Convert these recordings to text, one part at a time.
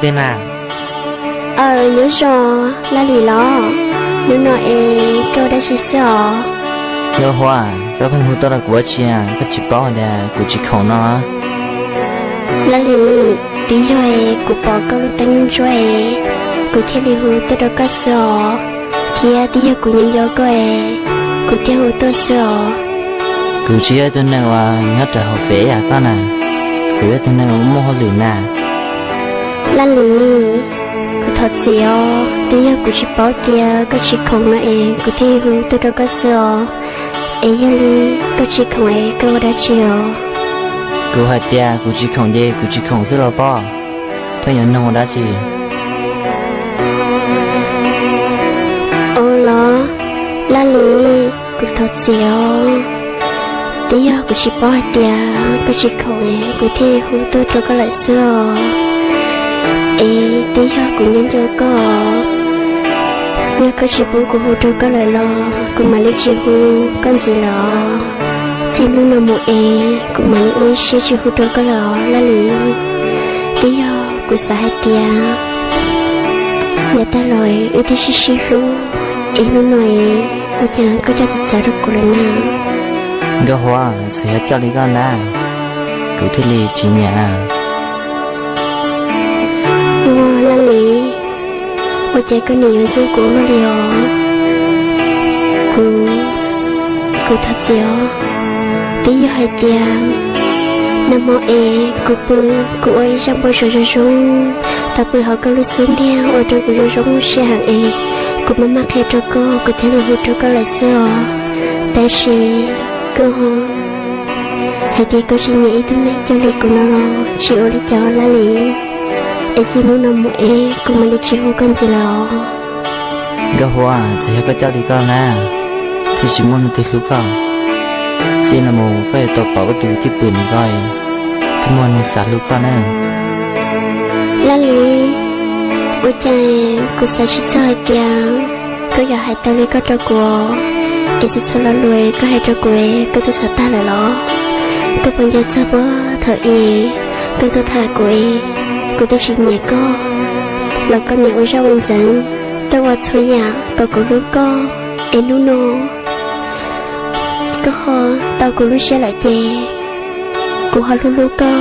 Tej na. Aw, nyob zoo, Laj Lis los? Hnub no es koj ua dab tsi xwb os? Nkauj Huab, koj pheej hu tuaj rau kuv ua dab tsi, koj tsis paub tias kuv tsis khoom no? Laj Lis, twb yog es kuv pom koj lub teeb ntsuab es kuv thiaj li hu tuaj rau koj xwb os, thiab twb yog kuv nco nco koj es kuv thiaj hu tuaj xwb os. Kuv tsis yog ib tug neeg uas nyob rau hauv fem yam koj na, kuv yog ib tug neeg uas muaj hauj lwm na. Laj Lis, kuv thov txim os, twb yog kuv tsis paub tias koj tsis khoom no es kuv thiaj hu tuaj rau koj xwb os. Es yog li koj tsis khoom es koj ua dab tsi os? Kuv hais tias kuv tsis khoom ces kuv tsis khoom xwb los pob, pheej yuav nug ua dab tsi? Ua los, Laj Lis, kuv thov txim os, twb yog kuv tsis paub hais tias koj tsis khoom es kuv thiaj hu tuaj rau koj lawm xwb os. Es twb yog kuv nco nco koj, yog koj tsis pub kuv hu rau koj lawm los kuv mam li tsis hu koj ntxiv lawm os. Txij hnub no mus es kuv mam li ua ib siab tsis hu rau koj lawm os Laj Lis. Twb yog kuv xav hais tias yav tag los wb twb sib sib hlub, es hnub no es ua cas koj coj txawv txawv rau kuv lawm na? Nkauj Huab, txawm yog coj li koj ntag, kuv thiaj li tsis nyiam. Ua Laj Lis, ua cas koj nim yuav ntxub kuv luaj li os? Kuv, kuv thov txim os. Twb yog hais tias nag hmo es kuv pw, kuv ua ib zaj npau suav zoo zoo, tau pw hauv koj lub xub ntiag ua rau kuv zoo zoo siab heev es kuv maj maj qhia rau koj, kuv thiaj li hu rau koj lawm xwb os. Tab sis koj hais tias koj tsis nyiam ib tug neeg coj li kuv no los tsis ua li cas Laj Lis. Es txij hnub no mus es kuv mam li tsis hu koj ntxiv lawm os. Nkauj Huab, txawm yog koj coj li koj na, thiaj tsis muaj leej twg hlub koj. Txij no mus koj yuav tau pom koj tus cwj pwm ntawm ko, thiaj muaj neeg xav hlub koj na. Laj Lis, ua cas kuv xav tsis txog hais tias koj yuav hais tau li koj rau kuv, es txhua txhua lo lus koj hais rau kuv koj twb xav tag lawm los? Koj puas nco txog puag thaum ub koj tuaj tham kuv es kuv twb tsis nyiam koj los koj nim ua zaj ua ntxeev, tuaj ua txhua yam kom kuv hlub koj, es hnub no koj ho tau kuv lub siab lawm ces kuv ho hlub hlub koj,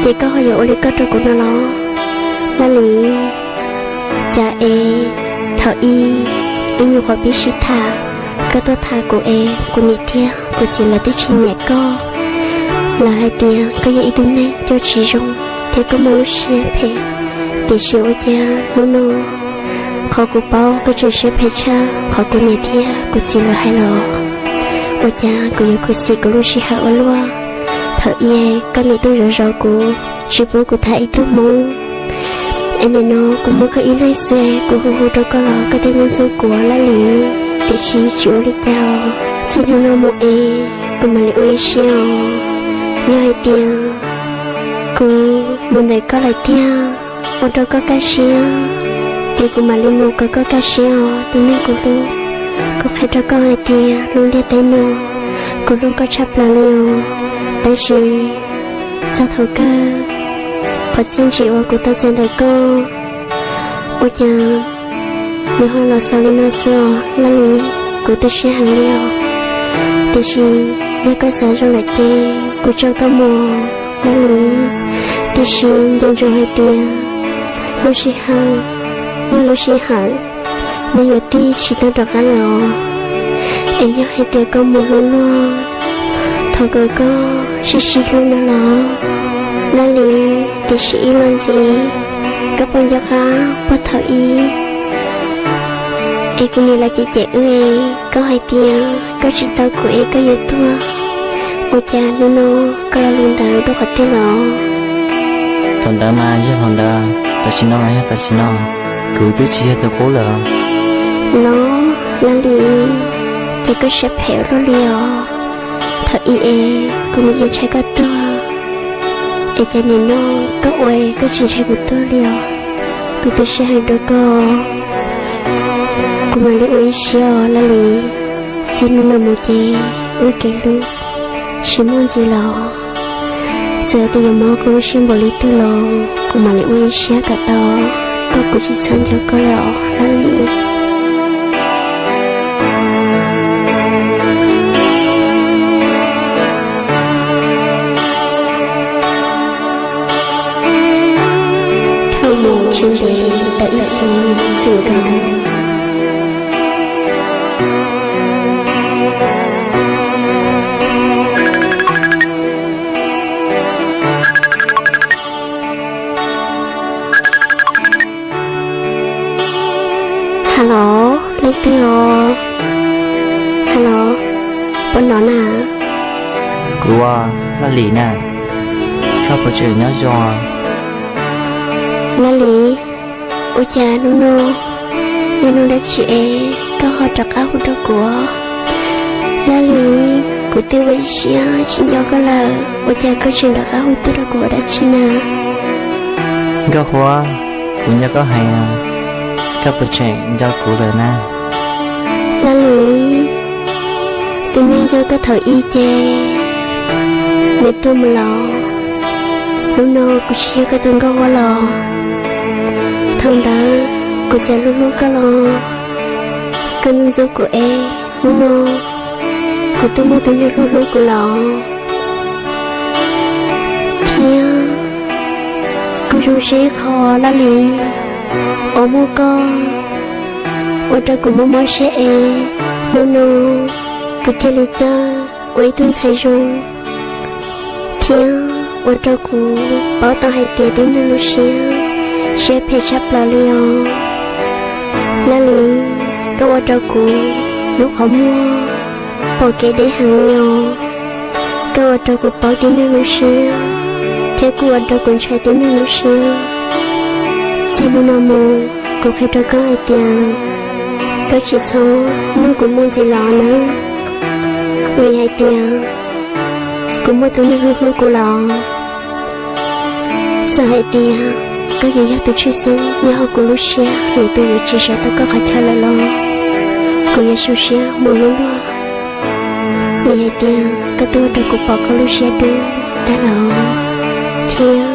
ces koj ho yuav ua li koj rau kuv no los? Laj Lis, cas es thaum ub wb nyuam qhuav pib sib tham, koj tuaj tham kuv es kuv niam thiab kuv txiv lawv twb tsis nyiam koj. Lawv hais tias koj yog ib tug neeg coj tsis zoo thiab koj muaj lub siab phem, tiam sis ua cas hnub no qhov kuv paub koj tseem siab phem tshaj qhov kuv niam thiab kuv txiv lawv hais los? Ua cas kuv yuav khuv xim kuv lub sij hawm ua luaj? Thaum ub koj nim tuaj zov zov kuv, tsis pub kuv tham ib tug hmoob, es nim no kuv muaj koj ib leeg xwb, kuv hu hu rau koj los koj thiaj ntxub ntxub kuv Laj Lis. Tiam sis tsis ua li cas, txij hnub no mus es kuv mam li ua ib siab os. Yog hais tias kuv mus ntawm koj lawm tiag, ua rau koj kaj siab, ces kuv mam li mus kom koj kaj siab os tus neeg kuv hlub. Kuv qhia rau koj hais tias lub ntiaj teb no, kuv hlub koj tshaj plaws li os. Tab sis txog thaum kawg, qhov txiaj ntsim uas kuv tau txais ntawm koj, ua cas nws ho los xaus li no xwb os Laj Lis. Kuv tu siab heev li os. Tiam sis yog koj xav zoo lawm ces kuv tso koj mus Laj Lis. Tiam sis nco ntsoov hais tias lub sij hawm yog lub sij hawm, nws yuav tig tsis tau rov qab lawm os. Es yog hais tias koj mus hlub luag, thov kom koj sib sib hlub no los Laj Lis. Tiam sis ib los ntxiv, koj puas nco qab puag thaum ub es kuv nim los cem cem wb es koj hais tias koj tsis tau kuv es koj yuav tuag? Ua cas hnub no koj lo lus ntawd rau qhov twg los? Thaum ntawd mas yog thaum ntawd, tam sim no mas yog tam sim no, kuv twb tsis yog tus qub lawm. Los Laj Lis, ces koj siab phem ua luaj li os. Thaum ub es kuv nim yeej ntshai koj tuag, es cas nim no koj ua koj tsis ntshai kuv tuag li os? Kuv tu siab heev rau koj. Kuv mam li ua ib siab os Laj Lis. Txij hnub no mus ces wb kev hlub tsis muaj ntxiv los? Txawm tias yuav mob koj lub siab npaum li twg los kuv mam li ua ib siab kom tau, koj kuv tsis txhob nco koj lawm os Laj Lis. Dhau mus tsis ntev tau ib xyoos txwm nkaus. Hello, leej twg os? Hello, puas hnov na? Kuv, Laj Lis na, koj puas tseem nyob zoo? Laj Lis, ua cas hnub no yog hnub dab tsi es koj ho rov qab hu rau kuv? Laj Lis, kuv twb ua ib siab tsis nco koj lawm, ua cas koj tseem rov qab hu tuaj rau kuv ua dab tsi na? Nkauj Huab, kuv nco koj heev, koj puas tseem nco kuv lawm na? Laj Lis, tus neeg nco koj thaum ub ces nws tuag mus lawm. Hnub no kuv tsis yog koj tus Nkauj Huab lawm. Thaum ntawd kuv txawm hlub hlub koj los koj ntxub ntxub kuv es hnub no kuv twb muaj tus neeg hlub hlub kuv lawm. Thiab kuv zoo siab ib qho Laj Lis uas muaj koj ua rau kuv mob mob siab es hnub no kuv thiaj li txawj ua ib tug ntxhais zoo thiab ua rau kuv paub tau hais tias tib neeg lub siab, siab phem tshaj plaws li os. Laj Lis, koj ua rau kuv lub qhov muag pom kev deb heev li os. Koj ua rau kuv paub tib neeg lub siab thiab kuj ua rau kuv ntshai tib neeg lub siab. Txij hnub no mus kuv qhia rau koj hais tias koj tsis txhob nug kuv mus ntxiv los nawb, vim hais tias kuv muaj tus neeg hlub hlub kuv lawm. Txawm hais tias koj yuav yog tus tshwj xeeb nyob hauv kuv lub siab, lwm tus yuav tsis sawv tau koj qhov chaw lawm los kuv yuav zoo siab mus hlub luag, vim hais tias koj twb ua rau kuv pom koj lub siab dub tag lawm thiab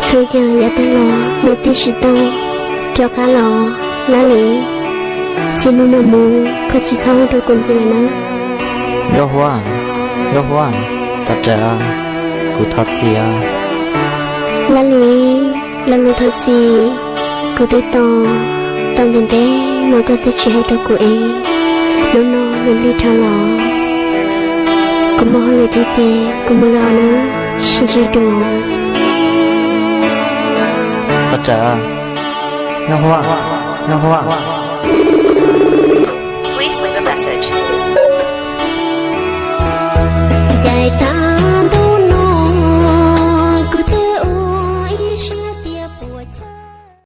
txhua yam yav tag los nws twb tsis tau rov qab los. Laj Lis, txij hnub no mus koj tsis txhob hu rau kuv ntxiv lawm na. Nkauj Huab, Nkauj Huab, thov rawm, kuv thov txim os. Laj Lis, lo lus thov txim kuv twb tos tau ntev ntev no koj twb tsis hais rau kuv es hnub no nws lig dhau los. Kuv mus hauj lwm tiav ces kuv mus lawm nawb, sib ntsib dua. Thov rawm, Nkauj Huab, Nkauj Huab. Please leave a message.